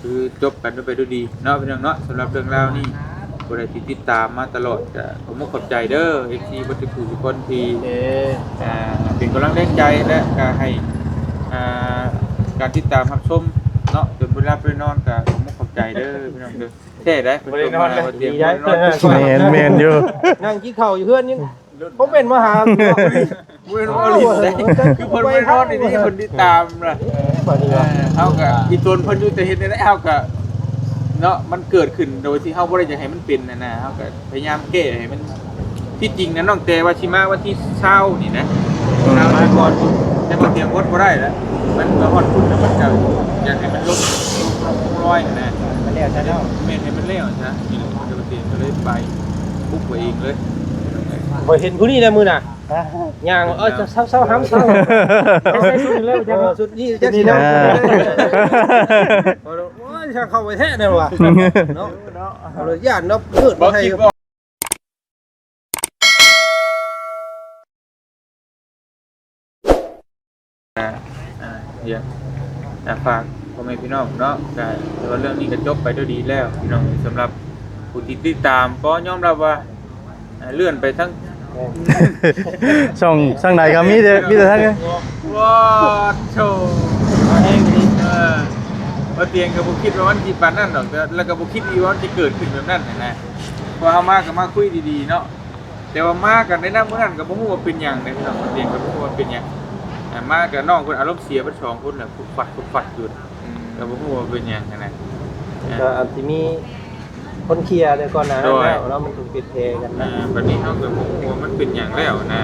ຄືຈົບກັນໄປດ້ວຍດີເນາະ ພີ່ນ້ອງເນາະ. ສຳລັບເລື່ອງລາວນີ້ ຜູ້ໃດທີ່ຕິດຕາມມາຕະຫຼອດ ກໍຂອບອົກຂອບໃຈເດີ ເອັຟຊີ ເບິດທຸກຜູ້ທຸກຄົນທີ່ ເອີ ອ່າ ເປັນກຳລັງແຮງໃຈ ແລະ ກໍໃຫ້ ອ່າ ການຕິດຕາມຮັບຊົມເນາະ ຈົນບໍ່ໄດ້ຫຼັບໄດ້ນອນ ກໍຂອບອົກຂອບໃຈເດີ ພີ່ນ້ອງເດີ. ແທ້ໄດ໋ ບໍ່ໄດ້ນອນເລີຍ ບໍ່ໄດ້ນອນ ດີໃດ໋ ບໍ່ໄດ້ນອນ ແມ່ນ ແມ່ນຢູ່ ນັ່ງກິນເຂົ້າຢູ່ເຮືອນຍັງ ບໍ່ແມ່ນມາຫາ ບໍ່ແມ່ນວ່າຫຼິ້ນເດ້ ຄືເພິ່ນບໍ່ໄດ້ນອນດີໆ ເພິ່ນຕິດຕາມນະ ເອີ ບາດນີ້ວ່າ ເອີ ເຮົາກໍອີຕົນເພິ່ນຢູ່ ແຕ່ເຮັດແນວໃດເຮົາກໍເນາະ ມັນເກີດຂຶ້ນໂດຍທີ່ເຮົາບໍ່ໄດ້ຢາກໃຫ້ມັນເປັນຫັ້ນນະ ເຮົາກໍພະຍາຍາມແກ້ໃຫ້ມັນ ທີ່ຈິງນະ ນ້ອງແຕ່ວ່າຊິມາວັນທີຊາວນີ້ນະ ອືມ ຊາວນີ້ກ່ອນ ແຕ່ບໍ່ຕຽງອົດບໍ່ໄດ້ລະ ມັນເມື່ອຮອດພຸ້ນແລ້ວ ມັນກໍຢາກໃຫ້ມັນລົງ ລົງ ລົງລອຍຫັ້ນນະ ມັນແລ້ວຊະເນາະ ແມ່ນ ໃຫ້ມັນແລ້ວຊະ ນີ້ແຫຼະ ແຕ່ບໍ່ຕຽງກໍເລີຍໄປບຸກໄປເອງເລີຍ ຂ້ອຍເຫັນຜູ້ນີ້ແຫຼະມື້ໜ້າ ຍ່າງ ເອີ ເຊົາໆ ຫຳເຊົາ ໃສ່ຊຸດນີ້ເລີຍ ເອີ ຊຸດນີ້ຈັກຊິເນາະ ອ່າ ໂອ້ຍ ຊ່າງເຂົ້າໄປແທ້ແນວວ່າເນາະ ເນາະ ເອົາເລີຍ ຢ້ານເນາະ ເກີດບໍ່ໄດ້ ອ່າ ອ່າ ຢາກ ອ່າ ຝາກພໍ່ແມ່ພີ່ນ້ອງເນາະ ກໍຖືວ່າເລື່ອງນີ້ກໍຈົບໄປດ້ວຍດີແລ້ວພີ່ນ້ອງ ສຳລັບຜູ້ທີ່ຕິດຕາມ ກໍຍອມຮັບວ່າ ອ່າ ເລື່ອນໄປທັງ ແມ່ນ ຊ່ອງ ຊ່ອງໃດກໍມີແຕ່ ມີແຕ່ທັງ ວ້າໂທ້ ເອີ ບໍ່ຕຽງກໍບໍ່ຄິດວ່າມັນຊິປານນັ້ນດອກ ແຕ່ ແລ້ວກໍບໍ່ຄິດອີກວ່າມັນຊິເກີດຂຶ້ນແບບນັ້ນນະ ເພາະເຮົາມາກໍມາຄຸຍດີໆເນາະ ແຕ່ວ່າມາກັນໃນນຳມື້ນັ້ນກໍບໍ່ຮູ້ວ່າເປັນຫຍັງເດ້ພີ່ນ້ອງ ເປັນຫຍັງກໍບໍ່ຮູ້ວ່າເປັນຫຍັງ ອ່າ ມາກັບນ້ອງເພິ່ນອາລົມເສຍເບິດສອງຄົນແຫຼະ ຟຸດຟັດ ຟຸດຟັດຢູ່ ອືມ ກໍບໍ່ຮູ້ວ່າເປັນຫຍັງຫັ້ນນະ ກໍອາດຊິມີຄົນເຄຍແຕ່ກ່ອນໜ້ານັ້ນແລ້ວເນາະ ມັນຈຶ່ງເປັນແຜກັນນະ ອ່າ ບັດນີ້ເຮົາກໍບໍ່ຮູ້ວ່າມັນເປັນຫຍັງແລ້ວນະ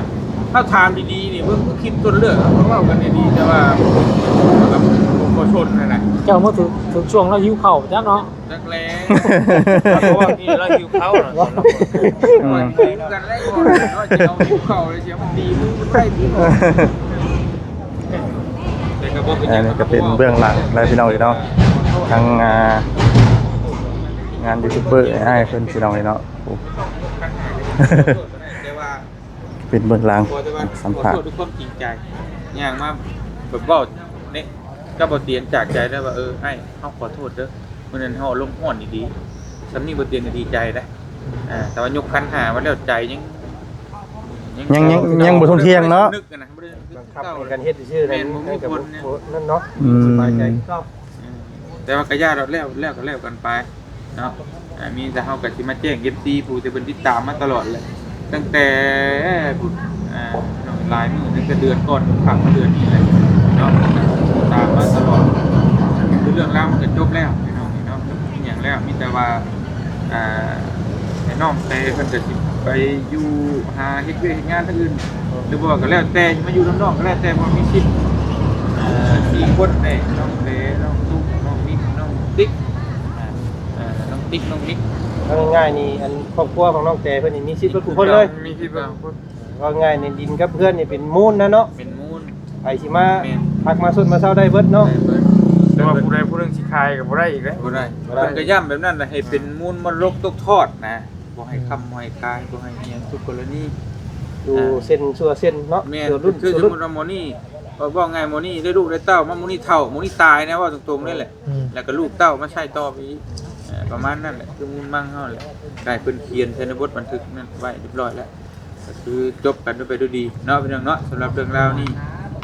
ເຮົາຖາມດີໆນີ້ ເບິ່ງຄລິບຕົ້ນເລື່ອງ ເຮົາກໍເວົ້າກັນດີໆ ແຕ່ວ່າເຮົາກໍບໍ່ຊົນຫັ້ນນະ ເຈົ້າມາຖືກ ຖືກຊ່ວງລາວຫິວເຂົ້າຈັກເນາະ ຈັກແລ້ວ ເພາະວ່າມີລາວຫິວເຂົ້ານະ ອືມ ເຮົາຫິວກັນແລ້ວ ເຮົາຫິວເຂົ້າແລ້ວ ຊິເອົາມັນຕີມືກັນໄປຕິ ແຕ່ກໍບໍ່ເປັນຫຍັງ ອັນນີ້ກໍເປັນເບື້ອງຫຼັງແລ້ວພີ່ນ້ອງເອີຍເນາະ ທາງ ອ່າ ງານຢູທູບເບີອ້າຍເພິ່ນພີ່ນ້ອງເອີຍເນາະ ໂອ້ ແຕ່ວ່າ ເປັນເບື້ອງຫຼັງ ຂໍແຕ່ວ່າ ສຳພາດ ຂໍໂທດດ້ວຍຄວາມຈິງໃຈ ຍ່າງມາແບບເວົ້ານີ້ກັບບໍ່ຕຽງຈາກໃຈເລີຍວ່າ ເອີ ອ້າຍ ເຮົາຂໍໂທດເດີ ມື້ນັ້ນເຮົາອາລົມຮ້ອນອີ່ຫຼີ ສ່ຳນີ້ບໍ່ຕຽງກໍດີໃຈແລ້ວ ອ່າ ແຕ່ວ່າຍົກຂັນຫ້າມາແລ້ວໃຈຍັງ ຍັງ ຍັງ ຍັງບໍ່ທົ່ງທ່ຽງເນາະ ຍັງບໍ່ໄດ້ນຶກຫັ້ນນະ ບໍ່ໄດ້ນຶກ ບັງຄັບໃຫ້ກັນເຮັດຊື່ໆ ແມ່ນ ນັ້ນ ບໍ່ມີຜົນ ນັ້ນເນາະ ອືມ ສະບາຍໃຈຄືເກົ່າ ອືມ ແຕ່ວ່າກໍຢ່າດອກ ແລ້ວ ແລ້ວກໍແລ້ວກັນໄປເນາະ ອ່າ ມີແຕ່ເຮົາກໍຊິມາແຈ້ງເອັຟຊີຜູ້ທີ່ເພິ່ນຕິດຕາມມາຕະຫຼອດແຫຼະ ຕັ້ງແຕ່ພຸ້ນ ອ່າ ຫຼາຍມື້ ຕັ້ງແຕ່ເດືອນກ່ອນຂ້າມມາເດືອນນີ້ແຫຼະເນາະ ຕາມມາຕະຫຼອດ ຄືເລື່ອງລາວມັນກໍຈົບແລ້ວພີ່ນ້ອງເນາະ ບໍ່ມີຫຍັງແລ້ວ ມີແຕ່ວ່າ ອ່າ ໃຫ້ນ້ອງແຕ່ເພິ່ນກໍຊິໄປຢູ່ຫາເຮັດວຽກເຮັດງານທາງອື່ນ ຫຼືບໍ່ກໍແລ້ວແຕ່ ມາຢູ່ນຳນ້ອງກໍແລ້ວແຕ່ ເພາະມີສິດ ອ່າ ສີ່ຄົນເດ້ ນ້ອງແຕ່ ນ້ອງຕຸກ ນ້ອງມິກ ນ້ອງຕິກ ອ່າ ເອີ ນ້ອງຕິກ ນ້ອງມິກ ເວົ້າງ່າຍໆນີ້ ອັນຄອບຄົວຂອງນ້ອງແຕ່ເພິ່ນນີ້ມີສິດເບິດທຸກຄົນເລີຍ ມີສິດເບິດທຸກຄົນ ເວົ້າງ່າຍໆນີ້ ດິນກັບເຮືອນນີ້ເປັນມູນນະເນາະ ເປັນມູນ ໃຜຊິມາ ແມ່ນ ພັກມາຊົດມາເຊົາໄດ້ເບິດເນາະ ໄດ້ເບິດ ແຕ່ວ່າຜູ້ໃດຜູ້ໜຶ່ງຊິຂາຍກໍບໍ່ໄດ້ອີກເດ້ ບໍ່ໄດ້ ບໍ່ໄດ້ ເພິ່ນກໍຢ້ຳແບບນັ້ນລະ ໃຫ້ເປັນມູນມໍລະດົກຕົກທອດນະ ບໍ່ໃຫ້ຄ້ຳ ອືມ ບໍ່ໃຫ້ຂາຍ ບໍ່ໃຫ້ອີ່ຫຍັງ ທຸກກໍລະນີ ຢູ່ ອ່າ ເຊັນຊົ່ວເຊັນເນາະ ແມ່ນ ຊົ່ວລຸ້ນ ຄືສົມມຸດວ່າໝໍນີ້ ເວົ້າ ເວົ້າງ່າຍ ໝໍນີ້ໄດ້ລູກໄດ້ເຕົ້າມາ ໝໍນີ້ເຖົ້າ ໝໍນີ້ຕາຍນະ ເວົ້າຕົງໆເລີຍແຫຼະ ອືມ ແລ້ວກໍລູກເຕົ້າມາໃຊ້ຕໍ່ໄປອີກ ເອີ ປະມານນັ້ນແຫຼະ ຄືມູນມັງເຮົາແຫຼະ ກາຍເພິ່ນຂຽນໃສ່ໃນບົດບັນທຶກນັ້ນໄວ້ຮຽບຮ້ອຍແລ້ວ ກໍຄືຈົບກັນໄປດ້ວຍດີເນາະ ພີ່ນ້ອງເນາະ. ສຳລັບເລື່ອງລາວນີ້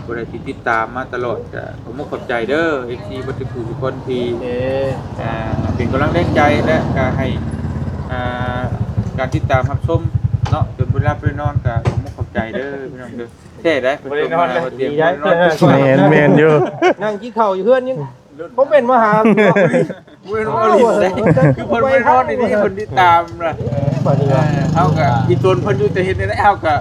ຜູ້ໃດທີ່ຕິດຕາມມາຕະຫຼອດ ກໍຂໍຂອບອົກຂອບໃຈເດີ ເອັຟຊີ ເບິດທຸກຜູ້ທຸກຄົນທີ່ ເອີ ອ່າ ເປັນກຳລັງແຮງໃຈ ແລະ ກໍໃຫ້ ອ່າ ການຕິດຕາມຮັບຊົມເນາະ ຈົນບໍ່ໄດ້ຫຼັບໄດ້ນອນ ກໍຂໍຂອບອົກຂອບໃຈເດີ ພີ່ນ້ອງເດີ. ແທ້ໄດ໋ ບໍ່ໄດ້ນອນເລີຍ ດີໃດ໋ ແມ່ນ ແມ່ນຢູ່ ນັ່ງກິນເຂົ້າຢູ່ເຮືອນຍັງ ບໍ່ແມ່ນມາຫາ ບໍ່ແມ່ນວ່າຫຼິ້ນເດ້ ຄືເພິ່ນບໍ່ໄດ້ນອນດີໆ ເພິ່ນຕິດຕາມນະ ເອີ ບາດນີ້ວ່າ ເຮົາກໍອີຕົນເພິ່ນຢູ່ ແຕ່ເຮັດແນວໃດເຮົາກໍ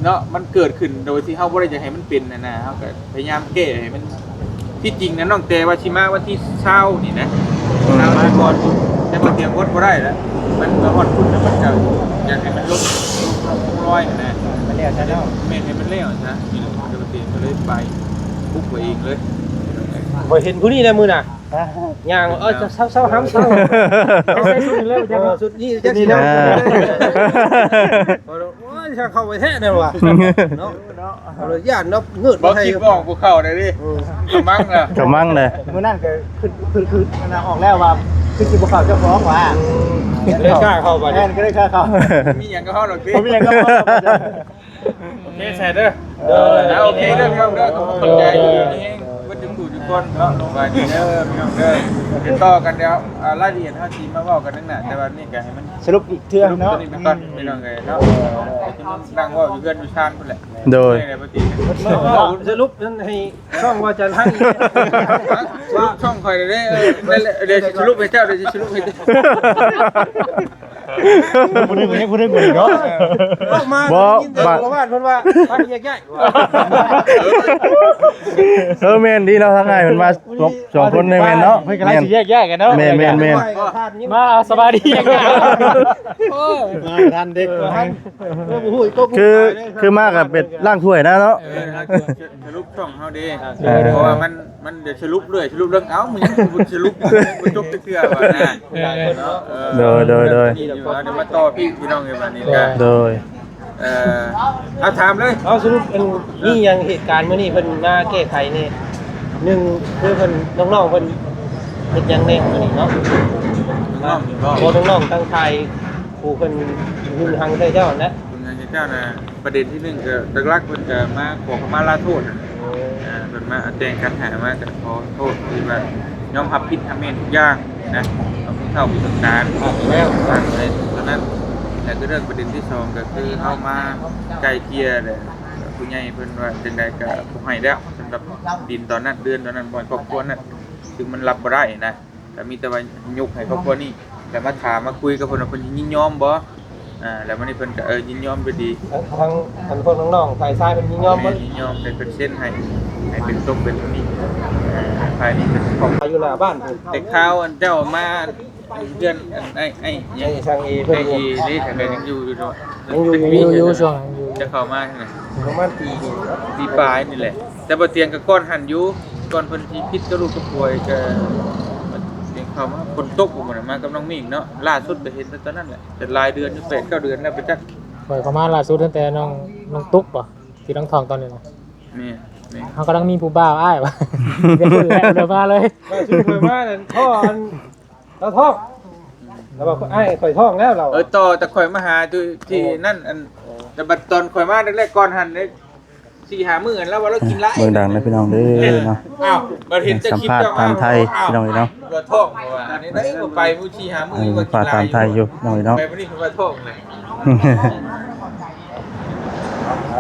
ເນາະ ມັນເກີດຂຶ້ນໂດຍທີ່ເຮົາບໍ່ໄດ້ຢາກໃຫ້ມັນເປັນຫັ້ນນະ ເຮົາກໍພະຍາຍາມແກ້ໃຫ້ມັນ ທີ່ຈິງນະ ນ້ອງແຕ່ວ່າຊິມາວັນທີຊາວນີ້ນະ ອືມ ຊາວນີ້ກ່ອນ ແຕ່ບໍ່ຕຽງອົດບໍ່ໄດ້ລະ ມັນເມື່ອຮອດພຸ້ນແລ້ວ ມັນກໍຢາກໃຫ້ມັນລົງ ລົງລອຍຫັ້ນນະ ມັນແລ້ວຊະເນາະ ແມ່ນ ໃຫ້ມັນແລ້ວຊະ ນີ້ແຫຼະ ເຈົ້າເຕັມກໍເລີຍໄປ ປຸກໄປເອງເລີຍ ຂ້ອຍເຫັນຜູ້ນີ້ແຫຼະມື້ໜ້າ ຍ່າງ ເອີ ເຊົາໆ ຫຳເຊົາ ໃສ່ຊຸດນີ້ເລີຍ ເອີ ຊຸດນີ້ຈັກຊິເນາະ ອ່າ ໂອ້ຍ ທາງເຂົ້າໄປແທ້ແນວວ່າເນາະ ເນາະ ເອົາເລີຍ ຢ້ານເນາະ ເງີດ ບໍ່ ມາໃສ່ ຄິດບໍ່ອອກ ພວກເຂົາໄດ້ເດ້ ອືມ ກະມັງລະ ກະມັງແຫຼະ ມື້ນັ້ນກໍຄື ຄື ຄື ອັນນ່າ ອອກແລ້ວວ່າ ຄືຊິບໍ່ເຂົ້າເຈົ້າຂອງວ່າ ອືມ ກໍເລີຍກ້າເຂົ້າໄປ ແມ່ນ ກໍເລີຍກ້າເຂົ້າ ມີຫຍັງກໍເຮົາດອກຕິ ບໍ່ມີຫຍັງກໍເຮົາດອກ ໂອເຄ ໃສ່ເດີ ເອີ ເອີ ໂອເຄເດີ ພີ່ນ້ອງເດີ ຂອບໃຈ ເອີ ເບິດທຸກຜູ້ທຸກຄົນເນາະ ໄວ້ເດີ ພີ່ນ້ອງເດີ ຕິດຕໍ່ກັນແລ້ວ ອ່າ ລາຍລະອຽດເຮົາຊິມາເວົ້າກັນໜຶ່ງນະ ແຕ່ວ່ານີ້ກໍໃຫ້ມັນ ສະຫຼຸບອີກເທື່ອເນາະ ສະຫຼຸບຕົວນີ້ໄປກ່ອນ ພີ່ນ້ອງເອີຍເນາະ ເອີ ຈະມານັ່ງເວົ້າຢູ່ເຮືອນຢູ່ຊານພຸ້ນແຫຼະ ໂດຍ ນີ້ແຫຼະ ສະຫຼຸບນັ້ນໃຫ້ຊ່ອງວ່າຈັນທັງອີກ ສະຫຼຸບຊ່ອງຂ້ອຍເດ້ ເອີ ນັ້ນແຫຼະ ດຽວຊິສະຫຼຸບໃຫ້ເຈົ້າ ດຽວຊິສະຫຼຸບໃຫ້ເຈົ້າ ຜູ້ໜຶ່ງ ຜູ້ໜຶ່ງ ຜູ້ໜຶ່ງເນາະ ອອກມາ ບໍ່ ໄດ້ຍິນແຕ່ ບາດ ຊາວບ້ານເພິ່ນວ່າ ພາແຍກຍ້າຍ ເອີ ແມ່ນດີເນາະ ທາງອ້າຍເພິ່ນມາ ສອງ ສອງຄົນນີ້ແມ່ນເນາະ ເພິ່ນກຳລັງຊິແຍກຍ້າຍກັນເນາະ ແມ່ນໆໆ ມາເອົາສະບາຍດີ ໂອ້ຍ ມາທັນເດ້ ເອີ ເອີ ບໍ່ຮູ້ອີກຕົກ ຄື ຄືມາກໍເປັນລ້າງຖ້ວຍນະເນາະ ເອີ ສະຫຼຸບຊ່ອງເຮົາເດ້ ເອີ ເພາະວ່າມັນ ມັນຈະສະຫຼຸບເລື້ອຍ ສະຫຼຸບເລື່ອງ ເອົ້າ ມັນຍັງບໍ່ສະຫຼຸບ ບໍ່ຈົບຈັກເທື່ອວ່ານະ ເອີ ເນາະ ເອີ ໂດຍ ໂດຍ ໂດຍ ນີ້ເຮົາໄດ້ມາຕໍ່ພີ່ ພີ່ນ້ອງເອີຍ ບາດນີ້ກະ ໂດຍ ເອີ ເອົາ ຖາມເລີຍ ເອົາ ສະຫຼຸບ ອັນ ມີຫຍັງເຫດການມື້ນີ້ເພິ່ນມາແກ້ໄຂນີ້ ໜຶ່ງ ຄືເພິ່ນ ນ້ອງໆ ເພິ່ນເຮັດຫຍັງແດ່ມື້ນີ້ເນາະ ນ້ອງໆ ບໍ່ ນ້ອງໆ ທາງຝ່າຍຜູ້ເພິ່ນຫຶງຫັງໃສ່ເຈົ້າຫັ້ນນະ ຫຶງຫັງໃສ່ເຈົ້ານະ ປະເດັນທີໜຶ່ງກໍຫຼັກໆ ເພິ່ນກໍມາຂໍຂະມາລາໂທດນະ ອ່າ ເພິ່ນມາແຈ້ງຂັນຫ້າມາກໍຂໍໂທດທີ່ວ່າຍອມຮັບຜິດຮັບແມ່ນທຸກຢ່າງນະ ເອົາຜູ້ເຖົ້າຜູ້ຊຳນານ ແລ້ວ ເທົ່ານັ້ນ ແລ້ວກໍເລື່ອງປະເດັນທີສອງກໍຄືເຮົາມາໄກ່ເກ່ຍແຫຼະ ຜູ້ໃຫຍ່ເພິ່ນວ່າຈັ່ງໃດກໍບໍ່ໃຫ້ແລ້ວ ສຳລັບດິນຕອນນັ້ນ ເຮືອນຕອນນັ້ນ ບ່ອນຄອບຄົວນັ້ນ ຊຶ່ງມັນຮັບບໍ່ໄດ້ນະ ກໍມີແຕ່ວ່າຍົກໃຫ້ຄອບຄົວນີ້ ແລ້ວມາຖາມມາຄຸຍກັບເພິ່ນວ່າເພິ່ນຍິນຍອມບໍ່ ອ່າ ແລ້ວມື້ນີ້ເພິ່ນກໍ ເອີ ຍິນຍອມດ້ວຍດີ ທາງ ທາງ ທາງພວກນ້ອງໆ ຝ່າຍຊາຍເພິ່ນຍິນຍອມບໍ່ ແມ່ນ ຍິນຍອມ ເພິ່ນເຊັນໃຫ້ ໃຫ້ເປັນຕົກເປັນນີ້ ອ່າ ຝ່າຍນີ້ເປັນຂອງ ຢູ່ໜ້າບ້ານພຸ້ນ ແຕ່ຂ່າວອັນເຈົ້າມາ ເພື່ອນ ອັນ ໄອ້ ໄອ້ຫຍັງ ໄອ້ຊ່າງເອເພິ່ນ ໄອ້ເອນີ້ ກໍຍັງຢູ່ຢູ່ເນາະ ຍັງຢູ່ ຍັງຢູ່ ຢູ່ ຢູ່ ຊ່ວງນັ້ນຢູ່ ຈະເຂົ້າມາຫັ້ນນະ ປະມານປີນີ້ ປີປາຍນີ້ແຫຼະ ແຕ່ບໍ່ຕຽງກໍກ່ອນຫັ້ນຢູ່ ກ່ອນເພິ່ນຊິຜິດກັບລູກກັບຜົວກໍ ຕຽງເຂົ້າມາ ຝົນຕົກພຸ້ນນະ ມາກັບນ້ອງມິ້ງເນາະ ລ່າສຸດກໍເຫັນແຕ່ຕອນນັ້ນແຫຼະ ເປັນຫຼາຍເດືອນຢູ່ ແປດເກົ້າເດືອນແລ້ວໄປຈັກ ຂ້ອຍເຂົ້າມາລ່າສຸດຕັ້ງແຕ່ນ້ອງ ນ້ອງຕຸກບໍ່ ທີ່ນ້ອງທ້ອງຕອນນັ້ນນະ ແມ່ນ ແມ່ນ ເຮົາກຳລັງມີຜູ້ບ່າວອ້າຍວ່າ ເປັນຄົນແລກເດີມາເລີຍ ວ່າຊິເຄີຍມານັ້ນ ພໍ່ອັນ ລາວທ້ອງ ລາວວ່າ ອ້າຍ ຂ້ອຍທ້ອງແລ້ວ ລາວ ເອີ ຕໍ່ແຕ່ຂ້ອຍມາຫາຢູ່ທີ່ ໂອ້ ນັ້ນ ອັນ ໂອ້ ແຕ່ບັດຕອນຂ້ອຍມາແລກໆ ກ່ອນຫັ້ນເດ້ ສີ່ຫ້າມື້ຫັ້ນ ລາວວ່າລາວກິນຫຼາຍ ເບິ່ງດັງນະພີ່ນ້ອງເດີເນາະ ອ້າວ ບັດເຫັນແຕ່ຄລິບ ສຳພາດຖາມໄທ ເຈົ້າມາ ພີ່ນ້ອງເອີຍເນາະ ວ່າທ້ອງ ວ່າອັນນີ້ໄດ້ ໄປມື້ສີ່ຫ້າມື້ ເອີ ວ່າກິນຫຼາຍ ສຳພາດຖາມໄທຢູ່ ພີ່ນ້ອງເອີຍເນາະ ໄປມື້ນີ້ເພິ່ນວ່າທ້ອງນະ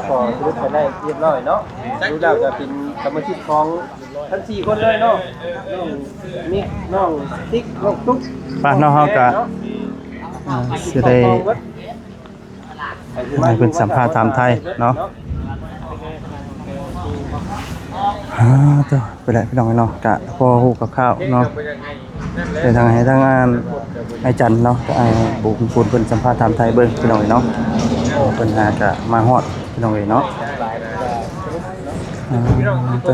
ກໍສະຫຼຸບໄປໄດ້ຮຽບຮ້ອຍເນາະ ສະຫຼຸບແລ້ວກໍເປັນສະມາຊິກຂອງທັງສີ່ຄົນເລີຍເນາະ ນ້ອງມິກ ນ້ອງຕິກ ນ້ອງຕຸກ ໄປເນາະ ເຮົາກໍ ເນາະ ອ່າ ຊິໄດ້ໃຫ້ເພິ່ນສຳພາດຖາມໄທເນາະ ອ່າ ໂຕ ໄປແລ້ວພີ່ນ້ອງເນາະ ກະພໍຮູ້ຄ່າວໆເນາະ ແຕ່ທາງ ໃຫ້ທາງ ອ່າ ອ້າຍຈັນເນາະ ກໍອ້າຍບຸນເພິ່ນສຳພາດຖາມໄທເບິ່ງພີ່ນ້ອງເນາະ ເພິ່ນຫາກະມາຮອດພີ່ນ້ອງເອີຍເນາະ ອ່າ ໂຕ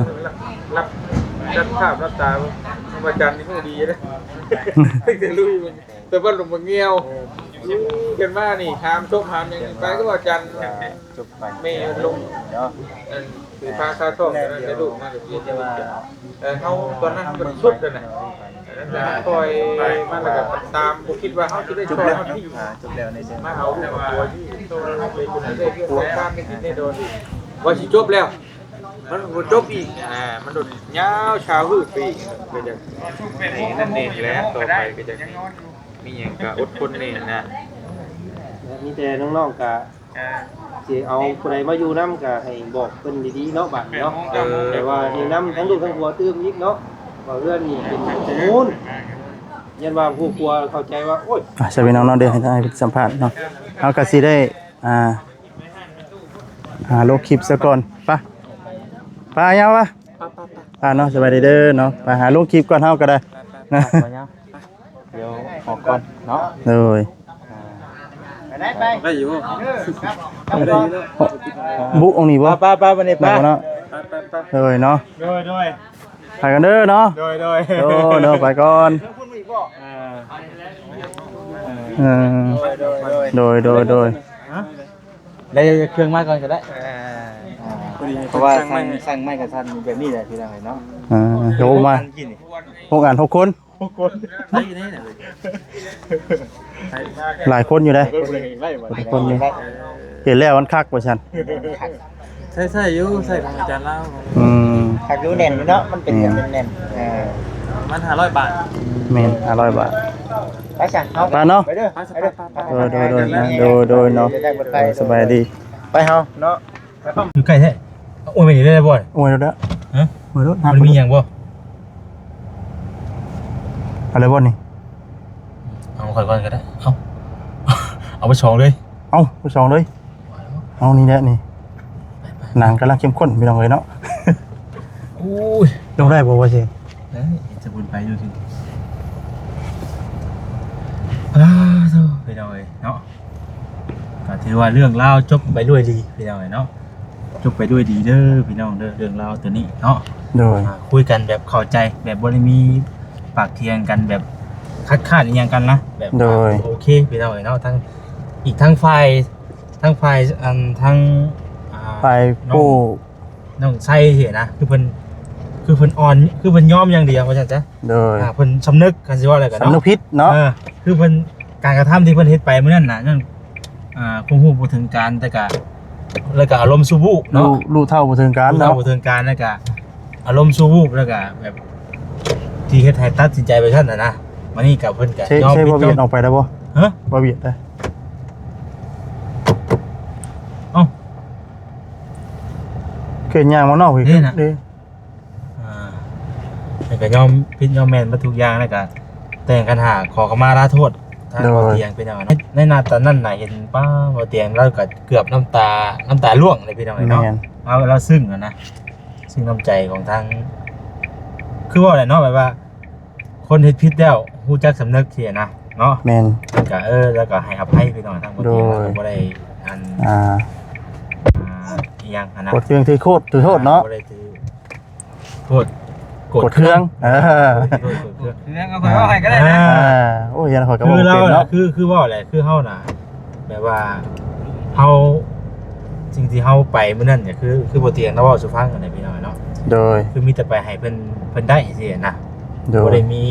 ຮັບ ຮັບ ຮັບຕາ ວ່າຈັນນີ້ຮູ້ດີເດ້ ຕັ້ງແຕ່ລຸຍ ແຕ່ວ່າລົງມາງຽວ ເອີ ກັນມານີ້ ຫາມສົບຫາມຫຍັງໄປ ກໍວ່າຈັນ ຈົບໄປ ແມ່ລົງເນາະ ເອີ ຄືພາຄາທ້ອງ ແລ້ວໄດ້ລູກມາກໍຄື ແຕ່ວ່າ ເອີ ເຮົາຕອນນັ້ນມັນສຸດແລ້ວນະ ແລ້ວຄ່ອຍມາ ແລ້ວກໍຕາມ ບໍ່ຄິດວ່າເຮົາຊິໄດ້ຊ່ອຍເຮົາທີ່ ອ່າ ຈົບແລ້ວໃນເຊີງ ມາເອົາລູກເອົາຜົວຢູ່ ເປັນຄົນເຮັດວຽກ ຄອບຄົວ ໃຊ້ການໄດ້ກິນໄດ້ດອນ ວ່າຊິຈົບແລ້ວ ມັນບໍ່ຈົບອີກ ອ່າ ມັນໂດນຍາວຊາວຮືດໄປອີກ ກໍຢາກໃຫ້ນັ້ນແນ່ແຫຼະ ຕໍ່ໄປກໍຢາກໃຫ້ມີຫຍັງກໍອົດທົນແນ່ນະ ມີແຕ່ນ້ອງໆກໍ ອ່າ ຊິເອົາຜູ້ໃດມາຢູ່ນຳກໍໃຫ້ບອກເພິ່ນດີໆເນາະ ບາດນີ້ເນາະ ເອີ ແຕ່ວ່າແນະນຳທັງລູກທັງຜົວຕື່ມອີກເນາະ ວ່າເຮືອນນີ້ເປັນຂອງມູນ ຢ້ານວ່າຜູ້ຜົວເຂົ້າໃຈວ່າ ໂອ້ຍ ອ່ະ ຊະ ພີ່ນ້ອງເນາະ ດຽວໃຫ້ທາງອ້າຍເພິ່ນສຳພາດເນາະ ເຮົາກໍຊິໄດ້ ອ່າ ຫາລົງຄລິບຊະກ່ອນ ໄປ ໄປ ຍາວວະ ໄປເນາະ ສະບາຍດີເດີເນາະ ໄປຫາລົງຄລິບກ່ອນ ເຮົາກໍໄດ້ ໄປໆໆ ດຽວອອກກ່ອນເນາະ ໂດຍ ອ່າ ໄດ້ຢູ່ ໄດ້ຢູ່ເນາະ ບຸອອກນີ້ບໍ່ ໄປໆໆ ໄປນີ້ໄປ ໄດ້ບໍ່ເນາະ ໄປໆໆ ໂດຍເນາະ ໂດຍໆ ໄປກັນເດີເນາະ ໂດຍໆ ໂດຍເນາະ ໄປກ່ອນ ອ່າ ເອີ ໂດຍໆໆ ໂດຍໆໆ ຮະ? ໄດ້ເຄື່ອງມາກ່ອນກໍໄດ້ ເອີ ອ່າ ພໍດີ ເພາະວ່າ ເພິ່ນສັ່ງ ສັ່ງໄມ້ ສັ່ງໄມ້ກັບຊັ້ນແບບນີ້ແຫຼະ ພີ່ນ້ອງເອີຍເນາະ ອ່າ ໂອ້ ມາ ອັນກິນນີ້ ຫົກອັນ ຫົກຄົນ ຫົກຄົນ ຫຼາຍຄົນຢູ່ເດ້ ຫຼາຍຄົນຢູ່ ເອີ ເຫັນແລ້ວມັນຄັກວ່າຊັ້ນ ໃຊ້ ໃຊ້ຢູ່ ໃຊ້ຂອງອາຈານລາວ ອືມ ຄັກຢູ່ ແໜ້ນຢູ່ເນາະ ມັນເປັນ ແໜ້ນ ແໜ້ນ ເອີ ປະມານຫ້າຮ້ອຍບາດ ແມ່ນ ຫ້າຮ້ອຍບາດ ໄປຊະ ເຮົາ ໄປເນາະ ໄປເດີ ໄປ ໄປ ໄປ ໂດຍ ໂດຍ ໂດຍ ໂດຍ ໂດຍເນາະ ໄດ້ ໄດ້ ໄດ້ ໂດຍ ສະບາຍດີ ໄປເຮົາເນາະ ຢູ່ໃກ້ແທ້ ໂອ້ຍ ໄປນີ້ໄດ້ບໍ່ ໂອ້ຍ ໂດດ ຮະ ໂອ້ຍ ໂດດ ມັນມີຫຍັງບໍ່ ເອົາເລີຍບໍ່ນີ້ ເອົາຂ້ອຍກ່ອນກໍໄດ້ ເອົາ ເອົາໄປສອງເລີຍ ເອົາໄປສອງເລີຍ ເອົານີ້ແຫຼະນີ້ ໜັງກຳລັງເຂັ້ມຂຸ້ນພີ່ນ້ອງເອີຍເນາະ ໂອ້ຍ ລົງໄດ້ບໍ່ວ່າຊິ ເອີຍ ຈະບຸນໄປຢູ່ຊິ ອ້າໂທ້ ພີ່ນ້ອງເອີຍເນາະ ກໍຖືວ່າເລື່ອງລາວຈົບໄປດ້ວຍດີພີ່ນ້ອງເອີຍເນາະ ຈົບໄປດ້ວຍດີເດີພີ່ນ້ອງເດີ ເລື່ອງລາວຕົວນີ້ເນາະ ໂດຍ ອ່າ ຄຸຍກັນແບບເຂົ້າໃຈ ແບບບໍ່ໄດ້ມີປາກຖຽງກັນ ແບບຄັດຄ້ານອີ່ຫຍັງກັນນະ ແບບ ໂດຍ ໂອເຄພີ່ນ້ອງເອີຍເນາະ ທັງ ອີກທັງຝ່າຍ ທັງຝ່າຍ ອັນ ທັງ ອ່າ ຝ່າຍ ນ້ອງ ຜູ້ ນ້ອງໄຊຊີ້ນະ ຄືເພິ່ນ ຄືເພິ່ນອ່ອນ ຄືເພິ່ນຍອມຢ່າງດຽວວ່າຊັ້ນຊະ ໂດຍ ອ່າ ເພິ່ນສຳນຶກ ຄັນຊິເວົ້າແລ້ວກໍເນາະ ສຳນຶກຜິດເນາະ ເອີ ຄືເພິ່ນ ການກະທຳທີ່ເພິ່ນເຮັດໄປມື້ນັ້ນນະ ຍັງ ອ່າ ຄົງຮູ້ບໍ່ເຖິງການ ແຕ່ກະ ແລ້ວກະອາລົມຊົ່ວວູບເນາະ ຮູ້ ຮູ້ເທົ່າບໍ່ເຖິງການເນາະ ຮູ້ເທົ່າບໍ່ເຖິງການ ແລ້ວກະອາລົມຊົ່ວວູບ ແລ້ວກະແບບ ທີ່ເຮັດໃຫ້ຕັດສິນໃຈໄປຊັ້ນນະ ມານີ້ກະເພິ່ນກະ ໃຊ້ ຍອມ ໃຊ້ ຜິດ ບໍ່ວຽດ ຍອມ ອອກໄປໄດ້ບໍ່? ຮະ? ບໍ່ວຽດໄດ້ ເອົ້າ ເຄີຍຍ່າງມານອກອີກ ນີ້ນະ ເດ້ ອ່າ ແລ້ວກໍຍອມຜິດຍອມແມ່ນເບິດທຸກຢ່າງ ແລ້ວກໍແຕ່ງຄັນຫາ ຂໍຂະມາລາໂທດທາງ ໂດຍ ບ່າວຕຽງ ເປັນຫຍັງເນາະ ໃນ ໃນນາຕອນນັ້ນນະ ເຫັນ ປ້າ ບ່າວຕຽງລາວກໍເກືອບນ້ຳຕາ ນ້ຳຕາລ່ວງເລີຍ ພີ່ນ້ອງເອີຍເນາະ ແມ່ນ ລາວ ລາວຊຶ້ງຫັ້ນນະ ຊຶ້ງນ້ຳໃຈຂອງທາງ ຄືເວົ້າແຫຼະເນາະ ແບບວ່າ ຄົນເຮັດຜິດແລ້ວຮູ້ຈັກສຳນຶກຊີ້ນະເນາະ ແມ່ນ ເພິ່ນກະ ເອີ ແລ້ວກະໃຫ້ອະໄພພີ່ນ້ອງທາງ ໂດຍ ບໍ່ໄດ້ອັນ ອ່າ ອ່າ ອີ່ຫຍັງຫັ້ນນະ ກົດເຄື່ອງຖືໂທດ ຖືໂທດເນາະ ບໍ່ໄດ້ຖືໂທດ ກົດເຄື່ອງ ເອີ ກົດເຄື່ອງ ເຄື່ອງ ເອົາຂ້ອຍເວົ້າໃຫ້ກໍໄດ້ນະ ອ່າ ໂອ້ຍ ຢ້ານຂ້ອຍກໍເວົ້າບໍ່ເປັນເນາະ ຄື ຄືເວົ້າແຫຼະ ຄືເຮົານະ ແບບວ່າເຮົາ ສິ່ງທີ່ເຮົາໄປມື້ນັ້ນກໍຄື ຄືບໍ່ຕຽງລາວເວົ້າສູ່ຟັງຫັ້ນແຫຼະພີ່ນ້ອງເນາະ ໂດຍ ຄືມີແຕ່ໄປໃຫ້ເພິ່ນ ເພິ່ນໄດ້ຊີ້ນະ ໂດຍ ບໍ່ໄດ້ມີ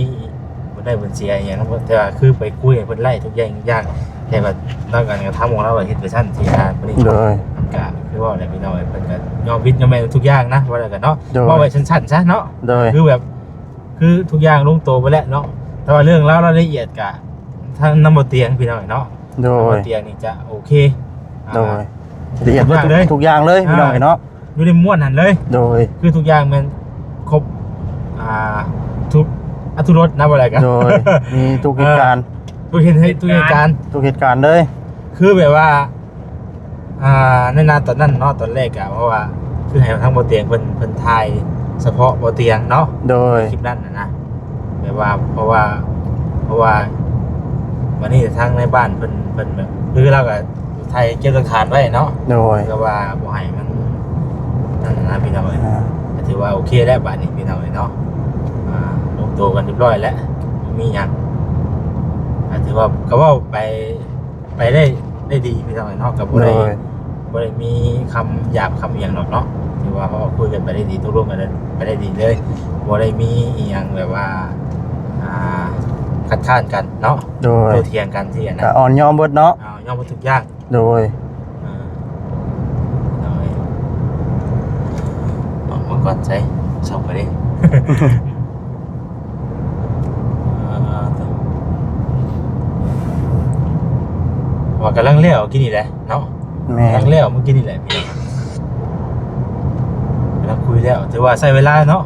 ບໍ່ໄດ້ຜົນເສຍອີ່ຫຍັງນຳ ແຕ່ວ່າຄືໄປຄຸຍໃຫ້ເພິ່ນໄດ້ທຸກຢ່າງ ທຸກຢ່າງ ແຕ່ວ່າລາວການກະທຳຂອງລາວເຮັດໄປຊັ້ນຊີ້ນະ ໂດຍ ກໍຄືເວົ້າແຫຼະພີ່ນ້ອງ ເພິ່ນກໍຍອມຜິດຍອມແມ່ນທຸກຢ່າງນະ ວ່າແລ້ວກັນເນາະ ໂດຍ ເວົ້າໄວ້ສັ້ນໆຊະເນາະ ໂດຍ ຄືແບບ ຄືທຸກຢ່າງລົງໂຕໄປແລ້ວເນາະ ແຕ່ວ່າເລື່ອງລາວລາຍລະອຽດກະທາງນຳບໍ່ຕຽງພີ່ນ້ອງເນາະ ໂດຍ ນຳບໍ່ຕຽງນີ້ຈະໂອເຄ ໂດຍ ລະອຽດເບິດທຸກຢ່າງເລີຍພີ່ນ້ອງເນາະ ຢູ່ໃນມ້ວນຫັ້ນເລີຍ ໂດຍ ຄືທຸກຢ່າງແມ່ນຄົບ ອ່າ ທຸກອາທຸລົດນະ ບໍ່ໄດ້ກະ ໂດຍ ມີທຸກເຫດການ ເອີ ທຸກເຫດ ທຸກເຫດການ ທຸກເຫດການເລີຍ ຄືແບບວ່າ ອ່າ ໃນນາຕອນນັ້ນເນາະ ຕອນແລກກະ ເພາະວ່າ ຄືໃຫ້ທາງບໍ່ຕຽງເພິ່ນ ເພິ່ນຖ່າຍສະເພາະບໍ່ຕຽງເນາະ ໂດຍ ຄລິບນັ້ນນະ ແບບວ່າ ເພາະວ່າ ເພາະວ່າ ບາດນີ້ທາງໃນບ້ານເພິ່ນ ເພິ່ນແບບ ຄືລາວກະຖ່າຍເກັບຫຼັກຖານໄວ້ເນາະ ໂດຍ ກໍວ່າບໍ່ໃຫ້ມັນ ນັ້ນນະພີ່ນ້ອງເອີຍ ອ່າ ກໍຖືວ່າໂອເຄແລ້ວບາດນີ້ພີ່ນ້ອງເອີຍເນາະ ອ່າ ລົງໂຕກັນຮຽບຮ້ອຍແລ້ວ ບໍ່ມີຫຍັງ ກໍຖືວ່າ ກໍເວົ້າໄປ ໄປໄດ້ ໄດ້ດີພີ່ນ້ອງເນາະ ກໍບໍ່ໄດ້ ໂດຍ ບໍ່ໄດ້ມີຄຳຫຍາບຄຳອີ່ຫຍັງດອກເນາະ ຖືວ່າເຮົາເວົ້າຄຸຍກັນໄປໄດ້ດີ ຕົກລົງກັນໄປໄດ້ດີເລີຍ ບໍ່ໄດ້ມີອີ່ຫຍັງແບບວ່າ ອ່າ ຄັດຄ້ານກັນເນາະ ໂດຍ ໂຕ້ຖຽງກັນຊີ້ນະ ກໍອ່ອນຍອມເບິດເນາະ ອ່າ ຍອມເບິດທຸກຢ່າງ ໂດຍ ອ່າ ໂດຍ ອອກມາກ່ອນໃສ ສ່ອງໄປເດ້ ອ່າ ວ່າກຳລັງແລ້ວກິນນີ້ແຫຼະເນາະ ແມ່ນ ກຳລັງແລ້ວມື້ກີ້ນີ້ແຫຼະ ກຳລັງຄຸຍແລ້ວ ຖືວ່າໃຊ້ເວລາເນາະ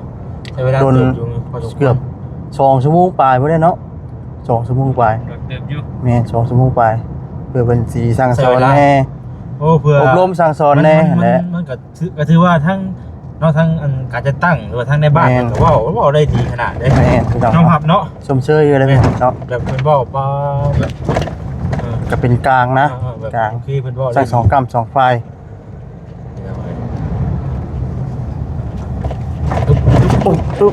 ໃຊ້ເວລາ ດົນເຕີບຢູ່ພໍສົມຄວນ ເກືອບສອງຊົ່ວໂມງປາຍພຸ້ນແຫຼະເນາະ ສອງຊົ່ວໂມງປາຍ ດົນເຕີບຢູ່ ແມ່ນ ສອງຊົ່ວໂມງປາຍ ເພື່ອເພິ່ນຊິສັ່ງສອນແດ່ ໃຊ້ເວລາ ໂອ້ ເພື່ອອົບຮົມສັ່ງສອນແດ່ ມັນ ຫັ້ນແຫຼະ ມັນ ມັນກໍ ຖື ກໍຖືວ່າທັງເນາະ ທັງອັນການຈັດຕັ້ງ ຫຼືວ່າທັງໃນບ້ານ ແມ່ນ ເພິ່ນກໍເວົ້າ ເວົ້າໄດ້ດີຂະໜາດເດ້ ແມ່ນ ຍອມຮັບເນາະ ຊົມເຊີຍຢູ່ແລ້ວເນາະ ແບບເພິ່ນເວົ້າປາ ແບບ ເອີ ກໍເປັນກາງນະ ເອີ ແບບກາງ ໂອເຄ ເພິ່ນເວົ້າໄດ້ດີ ທັງສອງກ້ຳສອງຝ່າຍ ໂອ້ ໂອ້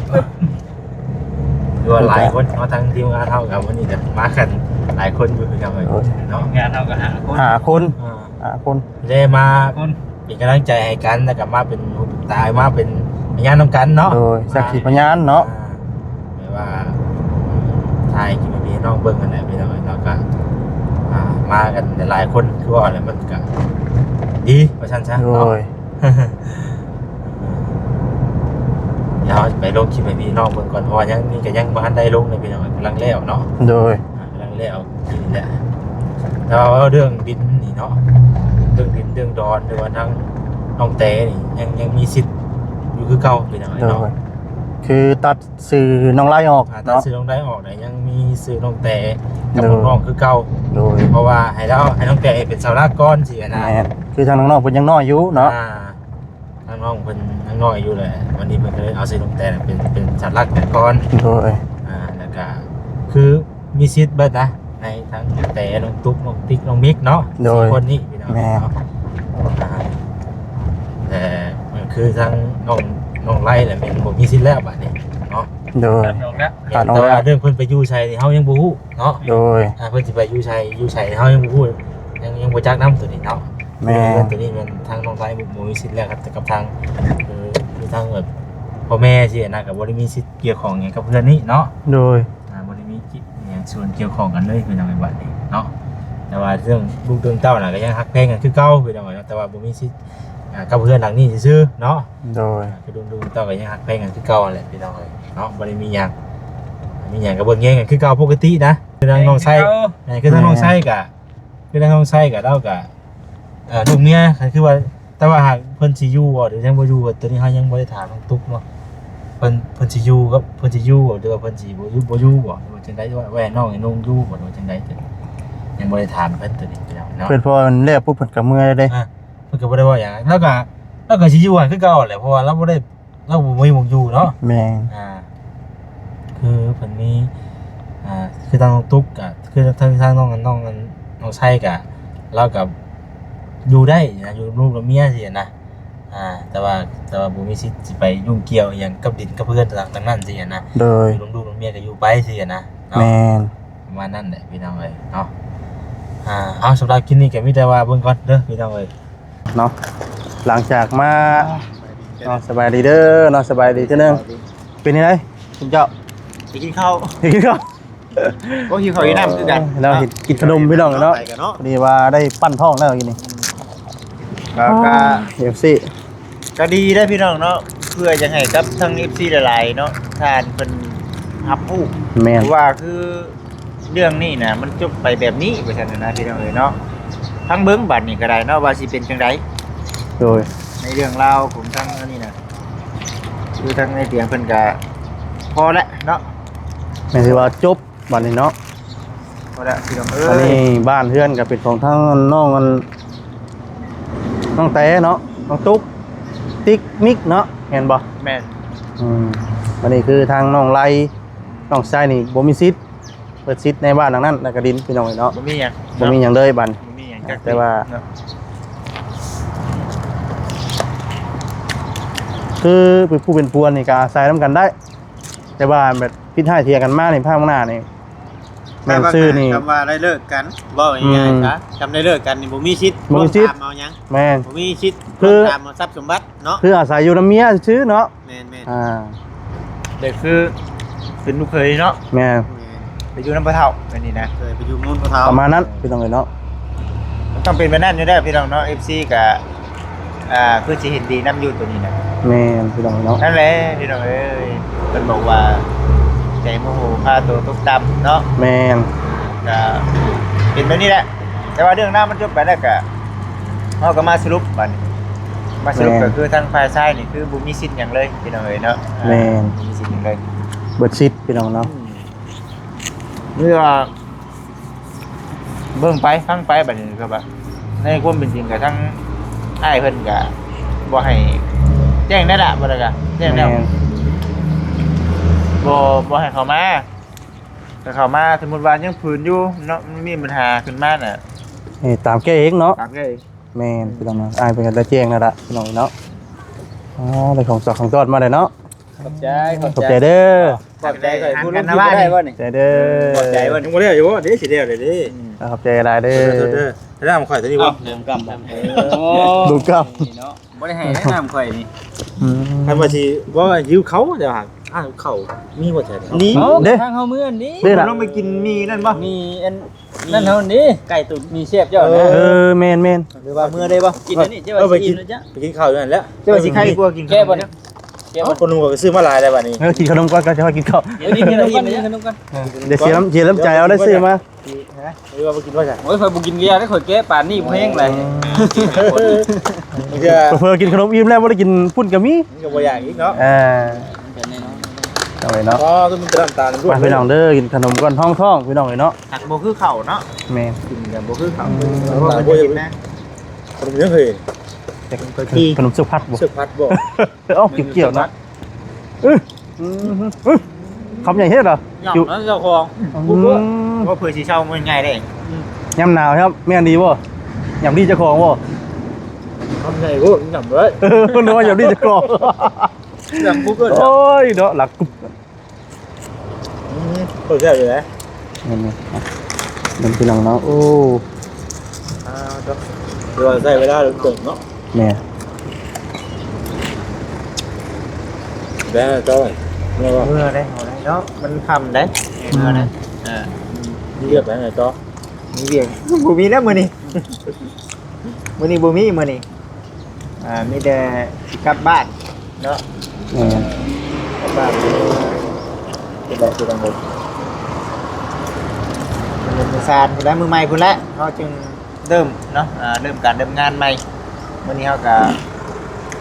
ໂອ້. ຫຼືວ່າຫຼາຍຄົນເນາະ ທາງທີມງານເຮົາກໍມື້ນີ້ກໍມາກັນຫຼາຍຄົນຢູ່ຄືກັນເນາະ ທີມງານເຮົາກໍຫ້າຄົນ ຫ້າຄົນ ອ່າ ຫ້າຄົນ ໄດ້ມາເປັນກຳລັງໃຈໃຫ້ກັນ ແລ້ວກໍມາເປັນຫູເປັນຕາ ມາເປັນພະຍານນຳກັນເນາະ ໂດຍ ສັກຂີພະຍານເນາະ ອ່າ ແບບວ່າຖ່າຍຄລິບໃຫ້ພີ່ນ້ອງເບິ່ງຫັ້ນແຫຼະ ພີ່ນ້ອງເນາະ ກໍ ອ່າ ມາກັນຫຼາຍໆຄົນ ຄືວ່າແຫຼະ ມັນກໍດີວ່າຊັ້ນຊະເນາະ ໂດຍ ດຽວເຮົາໄປລົງຄລິບໃຫ້ພີ່ນ້ອງເບິ່ງກ່ອນ ເພາະວ່າຍັງ ນີ້ກໍຍັງບໍ່ທັນໄດ້ລົງເລີຍພີ່ນ້ອງ ກຳລັງແລ້ວເນາະ ໂດຍ ອ່າ ກຳລັງແລ້ວນີ້ແຫຼະ ແຕ່ວ່າເວົ້າເລື່ອງດິນນີ້ເນາະ ເລື່ອງດິນເລື່ອງດອນ ຫຼືວ່າທາງນ້ອງແຕນີ້ ຍັງ ຍັງມີສິດຢູ່ຄືເກົ່າພີ່ນ້ອງເນາະ ໂດຍ ຄືຕັດຊື່ນ້ອງໄລອອກ ອ່າ ຕັດເນາະ ຊື່ນ້ອງໄລອອກ ຍັງມີຊື່ນ້ອງແຕກັບ ໂດຍ ນ້ອງໆຄືເກົ່າ ໂດຍ ເພາະວ່າໃຫ້ລາວ ໃຫ້ນ້ອງແຕເປັນເສົາຫຼັກກ່ອນຊີ້ນະ ແມ່ນ ຄືທາງນ້ອງໆເພິ່ນຍັງນ້ອຍຢູ່ເນາະ ອ່າ ທາງນ້ອງເພິ່ນຍັງນ້ອຍຢູ່ແຫຼະ ວັນນີ້ເພິ່ນກໍເລີຍເອົາຊື່ນ້ອງແຕເປັນ ເປັນເສົາຫຼັກໄປກ່ອນ ໂດຍ ອ່າ ແລ້ວກໍຄືມີສິດເບິດນະ ໃນທັງແຕ ນ້ອງຕຸກ ນ້ອງຕິກ ນ້ອງມິກເນາະ ໂດຍ ສີ່ຄົນນີ້ພີ່ນ້ອງ ແມ່ນ ເນາະ ອ່າ ແຕ່ຄືທາງນ້ອງ ນ້ອງໄລແຫຼະ ແມ່ນບໍ່ມີສິດແລ້ວບາດນີ້ເນາະ ໂດຍ ແຕ່ວ່າເລື່ອງເພິ່ນໄປຢູ່ໃສນີ້ເຮົາຍັງບໍ່ຮູ້ເນາະ ໂດຍ ອ່າ ເພິ່ນຊິໄປຢູ່ໃສ ຢູ່ໃສເຮົາຍັງບໍ່ຮູ້ ຍັງ ຍັງບໍ່ຈັກນຳໂຕນີ້ເນາະ ແມ່ນ ໂຕນີ້ແມ່ນທາງນ້ອງໄລບໍ່ ບໍ່ມີສິດແລ້ວກັບ ກັບທາງ ຄື ຄືທາງແບບພໍ່ແມ່ຊີ້ນະ ກໍບໍ່ໄດ້ມີສິດກ່ຽວຂ້ອງຫຍັງກັບເຮືອນນີ້ເນາະ ໂດຍ ອ່າ ບໍ່ໄດ້ມີ ຫຍັງສ່ວນກ່ຽວຂ້ອງກັນເລີຍພີ່ນ້ອງເອີຍ ບາດນີ້ເນາະ ແຕ່ວ່າເລື່ອງລູກເລື່ອງເຕົ້ານະກໍຍັງຮັກແພງກັນຄືເກົ່າພີ່ນ້ອງເອີຍເນາະ ແຕ່ວ່າບໍ່ມີສິດ ອ່າ ກັບເຮືອນຫຼັງນີ້ຊື່ໆເນາະ ໂດຍ ອ່າ ຄືລຸງໆເຕົ້າກໍຍັງຮັກແພງກັນຄືເກົ່າຫັ້ນແຫຼະພີ່ນ້ອງເອີຍເນາະ ບໍ່ໄດ້ມີຫຍັງ ມີຫຍັງກໍເບິ່ງແຍງກັນຄືເກົ່າປົກກະຕິນະ ຄືທາງນ້ອງໄຊ ແມ່ນ ຄືທາງນ້ອງໄຊກໍ ຄືທາງນ້ອງໄຊກໍ ລາວກໍ ເອີ ລູກເມຍ ກໍຄືວ່າ ແຕ່ວ່າຫາກເພິ່ນຊິຢູ່ບໍ່ ຫຼືຍັງບໍ່ຢູ່ ໂຕນີ້ເຮົາຍັງບໍ່ໄດ້ຖາມນ້ອງຕຸກເນາະ ເພິ່ນ ເພິ່ນຊິຢູ່ກັບ ເພິ່ນຊິຢູ່ບໍ່ ຫຼືວ່າເພິ່ນຊິບໍ່ຢູ່ ບໍ່ຢູ່ບໍ່ ຫຼືວ່າຈັ່ງໃດ ວ່າ ວ່າໃຫ້ນ້ອງໃຫ້ນຸ່ງຢູ່ບໍ່ ຫຼືວ່າຈັ່ງໃດ ຍັງບໍ່ໄດ້ຖາມເພິ່ນໂຕນີ້ພີ່ນ້ອງເນາະ ເພິ່ນພໍແລ້ວປຸບເພິ່ນກໍເມືອແລ້ວເດ້ ອ່າ ເພິ່ນກໍບໍ່ໄດ້ເວົ້າຫຍັງ ລາວກໍ ລາວກໍຊິຢູ່ຫັ້ນຄືເກົ່າແຫຼະ ເພາະວ່າລາວບໍ່ໄດ້ ລາວບໍ່ມີໝ່ອງຢູ່ເນາະ ແມ່ນ ອ່າ ຄືເພິ່ນມີ ອ່າ ຄືທາງນ້ອງຕຸກກະ ຄືທາງ ທາງນ້ອງ ນ້ອງ ນ້ອງໄຊກະ ລາວກະຢູ່ໄດ້ນະ ຢູ່ກັບລູກກັບເມຍຊີ້ນະ ອ່າ ແຕ່ວ່າ ແຕ່ວ່າບໍ່ມີສິດຊິໄປຫຍຸ້ງກ່ຽວອີ່ຫຍັງກັບດິນກັບເຮືອນຫຼັງນັ້ນຊີ້ນະ ໂດຍ ຢູ່ກັບລູກກັບເມຍກະຢູ່ໄປຊີ້ນະເນາະ ແມ່ນ ປະມານນັ້ນແຫຼະພີ່ນ້ອງເອີຍເນາະ ອ່າ ເອົາ ສຳລັບຄລິບນີ້ກະມີແຕ່ວ່າເບິ່ງກ່ອນເດີພີ່ນ້ອງເອີຍ ເນາະ ຫຼັງຈາກມາ ອ່າ ເນາະ ສະບາຍດີເດີເນາະ ສະບາຍດີເທື່ອໜຶ່ງ ສະບາຍດີ ເປັນຈັ່ງໃດຊຸມເຈົ້າ ໄປກິນເຂົ້າ ໄປກິນເຂົ້າ ໂອ້ ຫິວເຂົ້າຫິວນ້ຳຄືກັນ ເນາະ ເນາະ ກິນຂະໜົມພີ່ນ້ອງເນາະ ໄປກັນເນາະ ພໍດີວ່າໄດ້ປັ້ນທ້ອງແລ້ວກິນນີ້ ກໍ ອ່າ ກໍ ເອັຟຊີ ກໍດີເດ້ພີ່ນ້ອງເນາະ ເພື່ອຢາກໃຫ້ກັບທາງເອັຟຊີຫຼາຍໆເນາະ ທ່ານເພິ່ນຮັບຮູ້ ແມ່ນ ວ່າຄື ເລື່ອງນີ້ນະ ມັນຈົບໄປແບບນີ້ ວ່າຊັ້ນນະ ພີ່ນ້ອງເອີຍເນາະ ຟັງເບິ່ງບາດນີ້ກໍໄດ້ເນາະ ວ່າຊິເປັນຈັ່ງໃດ ໂດຍ ໃນເລື່ອງລາວຂອງທາງອັນນີ້ນະ ຄືທາງໃນຕຽງເພິ່ນກໍພໍແລ້ວເນາະ ແມ່ນຊິວ່າຈົບບາດນີ້ເນາະ ພໍແລ້ວພີ່ນ້ອງເອີຍ ອັນນີ້ບ້ານເຮືອນກໍເປັນຂອງທາງນ້ອງອັນ ນ້ອງແຕເນາະ ນ້ອງຕຸກ ຕິກ ມິກເນາະ ແມ່ນບໍ່? ແມ່ນ ອືມ ອັນນີ້ຄືທາງນ້ອງໄລ ນ້ອງຊາຍນີ້ບໍ່ມີສິດ ເປີດສິດໃນບ້ານຫຼັງນັ້ນ ແລ້ວກໍດິນພີ່ນ້ອງເອີຍເນາະ ບໍ່ມີຫຍັງ ບໍ່ມີຫຍັງເລີຍບັດ ບໍ່ມີຫຍັງຈັກ ແຕ່ວ່າ ເນາະ ຄືເປັນຜູ້ເປັນຜົວນີ້ກໍອາໄສນຳກັນໄດ້ ແຕ່ວ່າແບບຜິດຮ້າຍເຖຍກັນມານີ້ ພາຍເບື້ອງໜ້ານີ້ ແມ່ນຊື່ນີ້ ຄຳວ່າໄດ້ເລີກກັນ ເວົ້າງ່າຍໆ ອືມ ຊະ ຄຳໄດ້ເລີກກັນນີ້ບໍ່ມີສິດ ບໍ່ມີສິດ ທວງຖາມເອົາຫຍັງ ແມ່ນ ບໍ່ມີສິດ ຄື ທວງຖາມເອົາຊັບສົມບັດເນາະ ຄືອາໄສຢູ່ນຳເມຍຊື່ໆເນາະ ແມ່ນໆ ອ່າ ແຕ່ຄືເປັນລູກເຂີຍເນາະ ແມ່ນ ແມ່ນ ໄປຢູ່ນຳພໍ່ເຖົ້າແບບນີ້ນະ ເຄີຍໄປຢູ່ມູນພໍ່ເຖົ້າ ປະມານນັ້ນພີ່ນ້ອງເອີຍເນາະ ມັນຕ້ອງເປັນແບບນັ້ນຢູ່ແລ້ວພີ່ນ້ອງເນາະ ເອັຟຊີກະ ອ່າ ຄືຊິເຫັນດີນຳຢູ່ໂຕນີ້ນະ ແມ່ນພີ່ນ້ອງເນາະ ນັ້ນແຫຼະພີ່ນ້ອງເອີຍ ເພິ່ນບອກວ່າ ໃຈໂມໂຫພາໂຕຕົກຕ່ຳເນາະ ແມ່ນ ກະເປັນແບບນີ້ແຫຼະ ແຕ່ວ່າເລື່ອງລາວມັນຈົບໄປແລ້ວກະ ເຮົາກໍມາສະຫຼຸບບັດນີ້ ມາສະຫຼຸບ ແມ່ນ ກໍຄືທາງຝ່າຍຊາຍນີ້ຄືບໍ່ມີສິດຫຍັງເລີຍພີ່ນ້ອງເອີຍເນາະ ແມ່ນ ບໍ່ມີສິດຫຍັງເລີຍ ເບິດສິດພີ່ນ້ອງເນາະ ອືມ ເມື່ອ ເບິ່ງໄປຟັງໄປບັດນີ້ກໍວ່າ ໃນຄວາມເປັນຈິງກໍທັງອ້າຍເພິ່ນກໍບໍ່ໃຫ້ແຈ້ງແລ້ວລະ ບໍ່ໄດ້ກໍແຈ້ງແລ້ວ ແມ່ນ ບໍ່ ບໍ່ໃຫ້ເຂົ້າມາ ຖ້າເຂົ້າມາສົມມຸດວ່າຍັງຝືນຢູ່ເນາະ ມັນມີບັນຫາຂຶ້ນມານະ ເອີ ຕາມແກ້ເອງເນາະ ຕາມແກ້ເອງ ແມ່ນ ອືມ ພີ່ນ້ອງເນາະ ອ້າຍເພິ່ນກໍໄດ້ແຈ້ງແລ້ວລະ ພີ່ນ້ອງເນາະ ອໍ ໄດ້ຂອງຝາກຂອງຕ້ອນມາແລ້ວເນາະ ຂອບໃຈ ຂອບໃຈເດີ ຂອບໃຈຂ້ອຍຜູ້ລົງຄລິບບໍ່ໄດ້ບໍ່ນີ້ ຂອບໃຈເດີ ຂອບໃຈບໍ່ນີ້ ຍັງບໍ່ໄດ້ຢູ່ບໍ່ ເດ້ຊິແລ້ວເດ້ ຂອບໃຈຫຼາຍເດີ ເດີ ເດີ ເດີ ນ້ຳຂ້ອຍຕົວນີ້ບໍ່ ເດີ ກຳ ໂອ້ ດູກຳ ນີ້ເນາະ ບໍ່ໄດ້ໃຫ້ແນະນ້ຳຂ້ອຍນີ້ ອືມ ຄັນວ່າຊິບໍ່ຫິວເຂົ້າແລ້ວຫາ ອ້າວ ເຂົ້າມີບໍ່ແທ້ນີ້ ນີ້ເດ້ ທາງເຮົາເມືອນີ້ ເດ້ລະ ລົງໄປກິນໝີ່ນັ້ນບໍ່ ໝີ່ອັນນັ້ນເຮົານີ້ ໄກ່ຕຸນໝີ່ແຊບເຈົ້ານະ ເອີ ແມ່ນໆ ຫຼືວ່າເມືອໄດ້ບໍ່ ກິນອັນນີ້ ເຈົ້າວ່າຊິອີ່ມແລ້ວຈ້ະ ໄປກິນເຂົ້າຢູ່ນັ້ນແຫຼະ ເຈົ້າວ່າຊິໄຄກວ່າກິນແກ່ບໍ່ນີ້ ແກ່ບໍ່ ເອົ້າ ຄົນໜຸ່ມກໍໄປຊື້ມາຫຼາຍແລ້ວບັດນີ້ ເອີ ກິນຂະໜົມກ່ອນ ກ່ອນຈະມາກິນເຂົ້າ ກິນຂະໜົມກ່ອນ ກິນຂະໜົມກ່ອນ ດຽວເສຍນ້ຳ ເສຍນ້ຳໃຈເອົາໄດ້ຊື້ມາ ຮະ ຫຼືວ່າບໍ່ກິນບໍ່ຊະ ໂອ້ຍ ຂ້ອຍບໍ່ກິນເບຍເດ້ ຂ້ອຍແກ່ປານນີ້ບໍ່ແຮງເລີຍ ເພື່ອ ເພື່ອກິນຂະໜົມອີ່ມແລ້ວບໍ່ໄດ້ກິນປຸ້ນກໍມີ ມັນກໍບໍ່ຢາກອີກເນາະ ອ່າ ເອົາເລີຍເນາະ ອໍ ຕ້ອງມີແຕ່ນ້ຳຕານລວດ ມາພີ່ນ້ອງເດີ ກິນຂະໜົມກ່ອນ ຮອງທ້ອງພີ່ນ້ອງເອີຍເນາະ ຫາກບໍ່ຄືເຂົ້າເນາະ ແມ່ນ ກິນກໍບໍ່ຄືເຂົ້າ ອືມ ເພາະວ່າເພິ່ນຈະເຮັດນະ ຂະໜົມຫຍັງເຮີ້ຍ ຂະໜົມເຊືອກພັດບໍ່ ເຊືອກພັດບໍ່ ເອົ້າ ກ່ຽວໆເນາະ ອື ອື ຄຳໃຫຍ່ເຮັດເຫລໍ ຫຍັງນັ້ນເຈົ້າຂອງ ອືມ ວ່າເພື່ອຊິເຊົາມັນງ່າຍເດ້ ຍາມໜາວຄັບ ແມ່ນດີບໍ່ ຍາມດີເຈົ້າຂອງບໍ່ ຄຳໃຫຍ່ໂພດ ຍຳເລີຍ ເອີ ເພິ່ນວ່າຍາມດີເຈົ້າຂອງ ຫຍັງບໍ່ເກີດ ໂອ້ຍເນາະ ຫຼັກກຸບ ອືມ ໂຄດແຊບຢູ່ເດ້ ແມ່ນໆ ເບິ່ງພີ່ນ້ອງເນາະ ໂອ້ ອ່າ ເນາະ ຖືວ່າໃຊ້ເວລາດົນເຕີບເນາະ ແມ່ນ ແລ້ວເຈົ້າ ເມື່ອບໍ່ ເມື່ອໄດ້ ເຮົາໄດ້ເນາະ ມັນຄ່ຳເດ້ ເມື່ອໄດ້ ອືມ ເອີ ມີວຽກໄປທາງໃດຕໍ່ ມີວຽກ ບໍ່ມີແລ້ວມື້ນີ້ ມື້ນີ້ບໍ່ມີ ມື້ນີ້ ອ່າ ມີແຕ່ຊິກັບບ້ານເນາະ ແມ່ນ ກັບບ້ານ ເປັນໄດ້ຄືກັນເບິດ ເປັນມື້ຊານພຸ້ນແຫຼະ ມື້ໃໝ່ພຸ້ນແຫຼະ ເຮົາຈຶ່ງເລີ່ມເນາະ ອ່າ ເລີ່ມການເລີ່ມງານໃໝ່ ມື້ນີ້ເຮົາກະ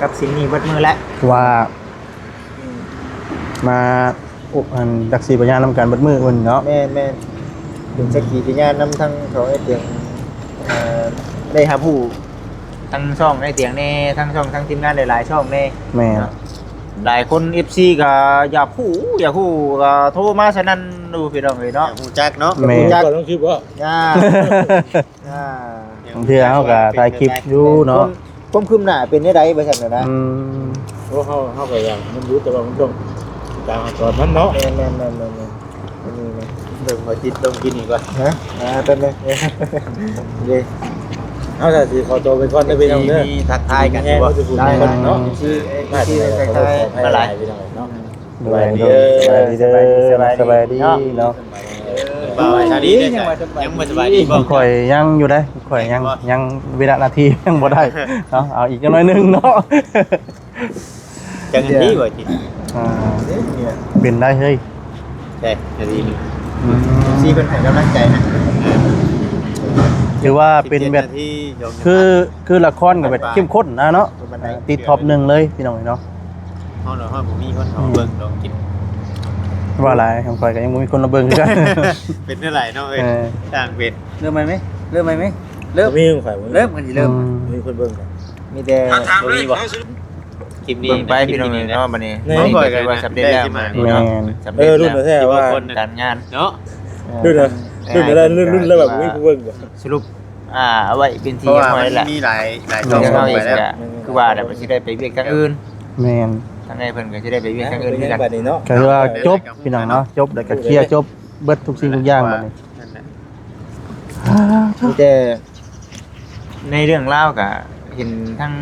ກັບສິ່ງນີ້ເບິດມື້ແຫຼະ ວ່າ ອືມ ມາ ໂອ້ ອັນ ຈັກສີພະຍານນຳກັນເບິດມື້ເພິ່ນເນາະ ແມ່ນໆ ເປັນສັກຂີພະຍານນຳທັງຂອງອ້າຍຕຽງ ເອີ ໄດ້ຮັບຮູ້ທັງຊ່ອງອ້າຍຕຽງແດ່ ທັງຊ່ອງ ທັງທີມງານຫຼາຍໆຊ່ອງແດ່ ແມ່ນ ເນາະ ຫຼາຍຄົນ ເອັຟຊີ ກໍຢາກຮູ້ ຢາກຮູ້ ກໍໂທມາສະນັ້ນຢູ່ ພີ່ນ້ອງເອີຍເນາະ ຢາກຮູ້ຈັກເນາະ ແມ່ນ ຢາກຮູ້ຈັກ ກໍຕ້ອງຄິດວ່າ ອ່າ ອ່າ ບາງເທື່ອເຮົາກໍຖ່າຍຄລິບຢູ່ເນາະ ຄວາມ ຄວາມຄືບໜ້າເປັນແນວໃດວ່າຊັ້ນນະ ອືມ ໂອ້ ເຮົາ ເຮົາກໍຢາກມັນຢູ່ ແຕ່ວ່າມັນຕ້ອງຕາມຂັ້ນຕອນມັນເນາະ ແມ່ນໆໆໆ ອັນນີ້ນະ ເບິ່ງວ່າຕິດລົງກິນອີກວ່າ ຮະ ອ່າ ແປັບໜຶ່ງ ເດ້ ເຮົາກໍຊິຂໍຕົວໄປກ່ອນເດີພີ່ນ້ອງເດີ ມີທັກທາຍກັນຢູ່ບໍ່ ໄດ້ເນາະ ເນາະ ເອັຟຊີ ເອັຟຊີ ທັກທາຍມາຫຼາຍ ພີ່ນ້ອງເນາະ ໂດຍ ໂດຍ ສະບາຍດີເດີ ສະບາຍດີ ສະບາຍດີເນາະ ເອີ ບ່າວຊາລີເດ້ ຍັງບໍ່ສະບາຍດີບໍ່ ຂ້ອຍຍັງຢູ່ເດ້ ຂ້ອຍຍັງ ຍັງບໍ່ ຍັງວິລະນາທີຍັງບໍ່ໄດ້ເນາະ ເອົາອີກຈັກໜ້ອຍໜຶ່ງເນາະ ຈັກນາທີບໍ່ຈິ ອ່າ ເປັນໄດ້ເຮີ້ຍ ແຕ່ນາທີໜຶ່ງ ອືມ ຊີເພິ່ນໃຫ້ກຳລັງໃຈນະ ຖືວ່າເປັນແບບ ສິບເຈັດນາທີ ຄື ຄືລະຄອນກໍແບບເຂັ້ມຂຸ້ນນະເນາະ ເອີ ຕິດທັອບໜຶ່ງເລີຍພີ່ນ້ອງເອີຍເນາະ ເຮົາ ເຮົາບໍ່ມີຄົນເຂົ້າມາເບິ່ງດອກກິນ ວ່າຫຼາຍ ຂອງຂ້ອຍກໍຍັງບໍ່ມີຄົນມາເບິ່ງຄືກັນ ເປັນແນວໃດເນາະ ເອີ ເອີ ຊ່າງເປັນ ເລີ່ມໃໝ່ໄໝ ເລີ່ມໃໝ່ໄໝ ເລີ່ມ ບໍ່ມີຂອງຂ້ອຍບໍ່ມີ ເລີ່ມ ຄັນຊິເລີ່ມ ອືມ ບໍ່ມີຄົນເບິ່ງ ມີແຕ່ ບໍ່ມີບໍ່ ຄລິບນີ້ ເບິ່ງໄປພີ່ນ້ອງເອີຍເນາະ ບັດນີ້ ນ້ອງຂ້ອຍກໍຖືວ່າສຳເລັດແລ້ວ ແມ່ນ ເນາະ ສຳເລັດ ເອີ ລຸ້ນແທ້ວ່າ ການງານເນາະ ເອີ ລຸ້ນ ລຸ້ນແລ້ວ ລຸ້ນແລ້ວແບບບໍ່ມີຜູ້ເບິ່ງ ສະຫຼຸບ ອ່າ ເອົາໄວ້ເປັນທີ່ຮຽບຮ້ອຍແລ້ວ ມັນມີຫຼາຍ ຫຼາຍຊ່ອງໄປແລ້ວ ຄືວ່າແຫຼະ ເພິ່ນຊິໄດ້ໄປວຽກທາງອື່ນ ແມ່ນ ທາງໃນເພິ່ນກໍຊິໄດ້ໄປວຽກທາງອື່ນຄືກັນ ກໍຄືວ່າຈົບພີ່ນ້ອງເນາະ ຈົບແລ້ວກໍເຄລຍ ຈົບເບິດທຸກສິ່ງທຸກຢ່າງບັດນີ້ ມີແຕ່ ໃນເລື່ອງລາວກະເຫັນທັງ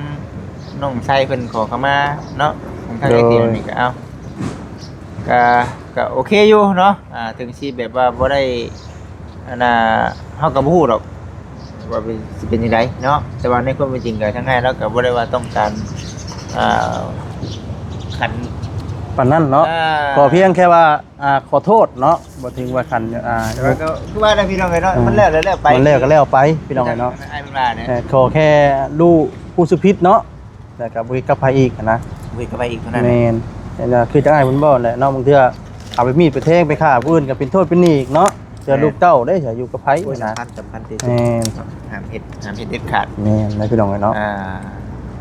ນ້ອງໄຊເພິ່ນຂໍເຂົ້າມາເນາະ ທາງ ໂດຍ ໄອເດຍນີ້ກະເອົາ ກະ ກະໂອເຄຢູ່ເນາະ ອ່າ ເຖິງຊິແບບວ່າບໍ່ໄດ້ ອັນນ່າ ເຮົາກະບໍ່ຮູ້ດອກວ່າເປັນ ຊິເປັນຈັ່ງໃດເນາະ ແຕ່ວ່າໃນຄວາມເປັນຈິງກະທາງອ້າຍລາວກະບໍ່ໄດ້ວ່າຕ້ອງການ ອ່າ ຂັນປານນັ້ນເນາະ ອ່າ ຂໍພຽງແຄ່ວ່າ ອ່າ ຂໍໂທດເນາະ ບໍ່ເຖິງວ່າຂັ້ນ ອ່າ ແຕ່ວ່າກໍຄືວ່ານະພີ່ນ້ອງເອີຍເນາະ ເອີ ມັນແລ້ວແລ້ວໄປ ມັນແລ້ວກໍແລ້ວໄປພີ່ນ້ອງເອີຍເນາະ ເອີ ຂໍແຄ່ຮູ້ ຮູ້ສຶກຜິດເນາະ ແລ້ວກໍບໍ່ເຮັດກັບໃຜອີກຫັ້ນນະ ບໍ່ເຮັດກັບໃຜອີກເທົ່ານັ້ນ ແມ່ນ ແຕ່ວ່າຄືຈັ່ງອ້າຍເພິ່ນເວົ້າແຫຼະເນາະ ບາງເທື່ອເອົາໄປມີດໄປແທງໄປຂ້າຜູ້ອື່ນກໍເປັນໂທດເປັນໜີ້ອີກເນາະ ເທື່ອລູກເຕົ້າເດ້ ຈະຢູ່ກັບໃຜ ໂອ້ຍ ຫັ້ນນະ ສຳຄັນ ສຳຄັນທີ່ສຸດ ແມ່ນ ຫ້າມເຮັດ ຫ້າມເຮັດເດັດຂາດ ແມ່ນນະພີ່ນ້ອງເອີຍເນາະ ອ່າ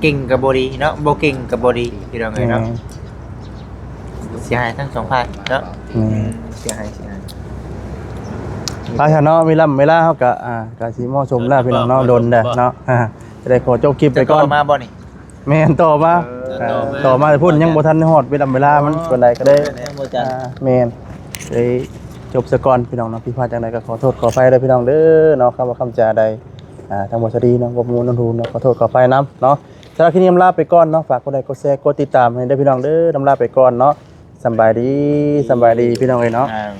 ເກັ່ງກໍບໍ່ດີເນາະ ບໍ່ເກັ່ງກໍບໍ່ດີພີ່ນ້ອງເອີຍເນາະ ແມ່ນ ເສຍຫາຍທັງສອງຝ່າຍເນາະ ແມ່ນ ເສຍຫາຍ ເສຍຫາຍ ໄປຊະເນາະ ມີລຳເວລາເຮົາກະ ອ່າ ກະຊິເໝາະສົມແລ້ວພີ່ນ້ອງເນາະ ດົນແລ້ວເນາະ ອ່າ ຈະໄດ້ຂໍຈົບຄລິບໄປກ່ອນ ຈະຕໍ່ມາບໍ່ນີ້ ແມ່ນ ຕໍ່ມາ ເອີ ຕໍ່ມາແຕ່ພຸ້ນ ຍັງບໍ່ທັນຮອດເວລາ ເວລາມັນປານໃດ ກໍໄດ້ ຍັງບໍ່ຈັດ ອ່າ ແມ່ນ ໄດ້ຈົບສາກ່ອນພີ່ນ້ອງເນາະ. ຜິດພາດຈັ່ງໃດກໍຂໍໂທດຂໍອະໄພເດີພີ່ນ້ອງເດີເນາະ. ຄຳວ່າຄຳຈາໃດ ອ່າ ທາງບໍ່ສະດີເນາະ ບໍ່ມ່ວນນຳຫູເນາະ ຂໍໂທດຂໍອະໄພນຳເນາະ. ສຳລັບຄລິບນີ້ລຳລາໄປກ່ອນເນາະ. ຝາກກົດໄລກົດແຊກົດຕິດຕາມໃຫ້ເດີພີ່ນ້ອງເດີ. ລຳລາໄປກ່ອນເນາະ. ສຳບາຍດີ ສຳບາຍດີພີ່ນ້ອງເອີຍເນາະ. ອ່າ